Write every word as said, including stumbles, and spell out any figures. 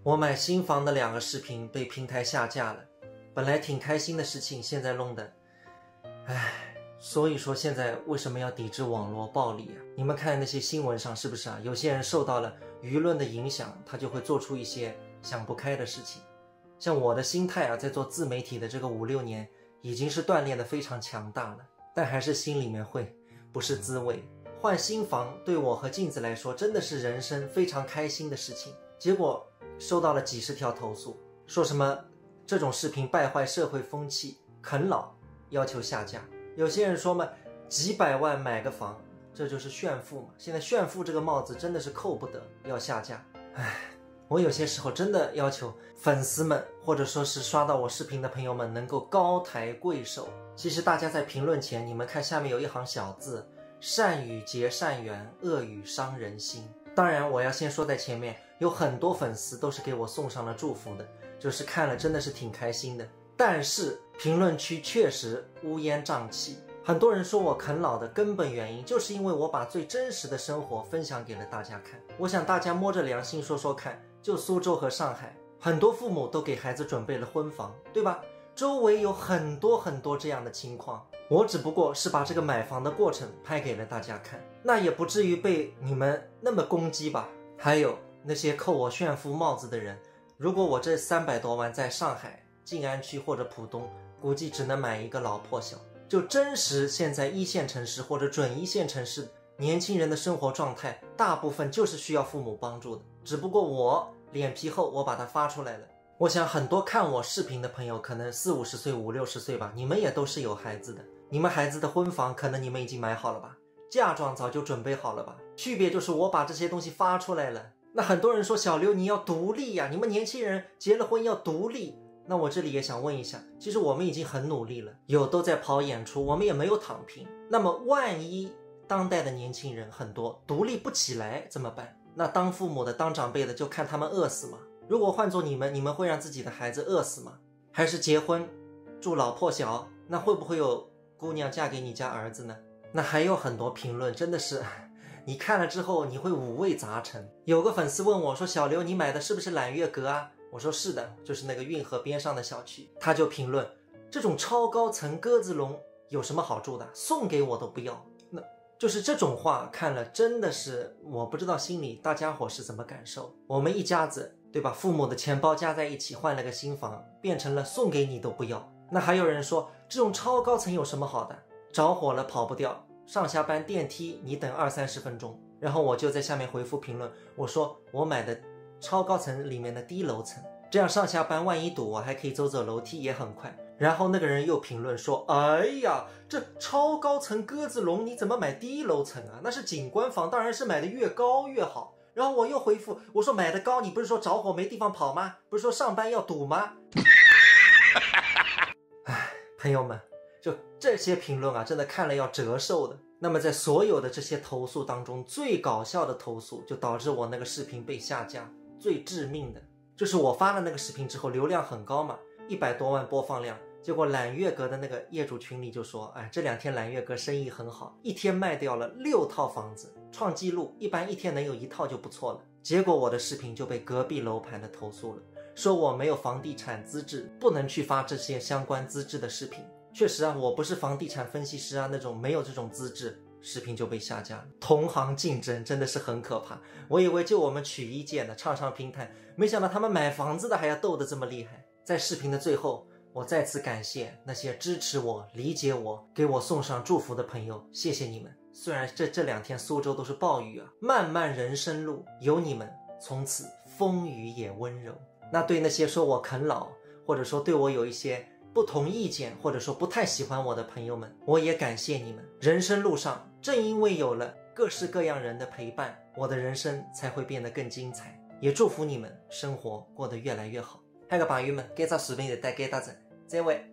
我买新房的两个视频被平台下架了，本来挺开心的事情，现在弄得，唉，所以说现在为什么要抵制网络暴力啊？你们看那些新闻上是不是啊？有些人受到了舆论的影响，他就会做出一些想不开的事情。像我的心态啊，在做自媒体的这个五六年，已经是锻炼得非常强大了，但还是心里面会不是滋味。换新房对我和镜子来说，真的是人生非常开心的事情。结果收到了几十条投诉，说什么这种视频败坏社会风气，啃老，要求下架。有些人说嘛，几百万买个房，这就是炫富嘛。现在炫富这个帽子真的是扣不得，要下架。唉，我有些时候真的要求粉丝们，或者说是刷到我视频的朋友们，能够高抬贵手。其实大家在评论前，你们看下面有一行小字：善语结善缘，恶语伤人心。当然，我要先说在前面，有很多粉丝都是给我送上了祝福的，就是看了真的是挺开心的。但是评论区确实乌烟瘴气，很多人说我啃老的根本原因，就是因为我把最真实的生活分享给了大家看。我想大家摸着良心说说看，就苏州和上海，很多父母都给孩子准备了婚房，对吧？周围有很多很多这样的情况，我只不过是把这个买房的过程拍给了大家看，那也不至于被你们那么攻击吧。还有那些扣我炫富帽子的人，如果我这三百多万在上海、静安区或者浦东，估计只能买一个老破小。就真实现在一线城市或者准一线城市，年轻人的生活状态大部分就是需要父母帮助的。只不过我脸皮厚，我把它发出来了。我想很多看我视频的朋友，可能四五十岁、五六十岁吧，你们也都是有孩子的。你们孩子的婚房，可能你们已经买好了吧？嫁妆早就准备好了吧？区别就是我把这些东西发出来了。那很多人说，小刘，你要独立呀，你们年轻人结了婚要独立。那我这里也想问一下，其实我们已经很努力了，有都在跑演出，我们也没有躺平。那么万一当代的年轻人很多独立不起来怎么办？那当父母的、当长辈的就看他们饿死吗？如果换做你们，你们会让自己的孩子饿死吗？还是结婚住老破小？那会不会有姑娘嫁给你家儿子呢？那还有很多评论，真的是，你看了之后你会五味杂陈。有个粉丝问我说：“小刘，你买的是不是揽月阁啊？”我说：“是的，就是那个运河边上的小区。”他就评论：“这种超高层鸽子笼有什么好住的？送给我都不要。”那就是这种话看了，真的是我不知道心里大家伙是怎么感受。我们一家子，对吧？父母的钱包加在一起换了个新房，变成了送给你都不要。那还有人说，这种超高层有什么好的？着火了跑不掉，上下班电梯你等二三十分钟。然后我就在下面回复评论，我说我买的超高层里面的低楼层，这样上下班万一堵，我还可以走走楼梯，也很快。然后那个人又评论说：“哎呀，这超高层鸽子笼，你怎么买低楼层啊？那是景观房，当然是买的越高越好。”然后我又回复我说：“买的高，你不是说着火没地方跑吗？不是说上班要堵吗？”唉，朋友们，就这些评论啊，真的看了要折寿的。那么在所有的这些投诉当中，最搞笑的投诉，就导致我那个视频被下架，最致命的，就是我发了那个视频之后，流量很高嘛，一百多万播放量。结果揽月阁的那个业主群里就说：“哎，这两天揽月阁生意很好，一天卖掉了六套房子，创纪录，一般一天能有一套就不错了。”结果我的视频就被隔壁楼盘的投诉了，说我没有房地产资质，不能去发这些相关资质的视频。确实啊，我不是房地产分析师啊，那种没有这种资质，视频就被下架了。同行竞争真的是很可怕。我以为就我们曲艺界呢，唱唱评弹，没想到他们买房子的还要斗得这么厉害。在视频的最后，我再次感谢那些支持我、理解我、给我送上祝福的朋友，谢谢你们。虽然这这两天苏州都是暴雨啊，漫漫人生路，有你们，从此风雨也温柔。那对那些说我啃老，或者说对我有一些不同意见，或者说不太喜欢我的朋友们，我也感谢你们。人生路上，正因为有了各式各样人的陪伴，我的人生才会变得更精彩。也祝福你们生活过得越来越好。嗨，个朋友们，搿只视频就到搿搭子，再会。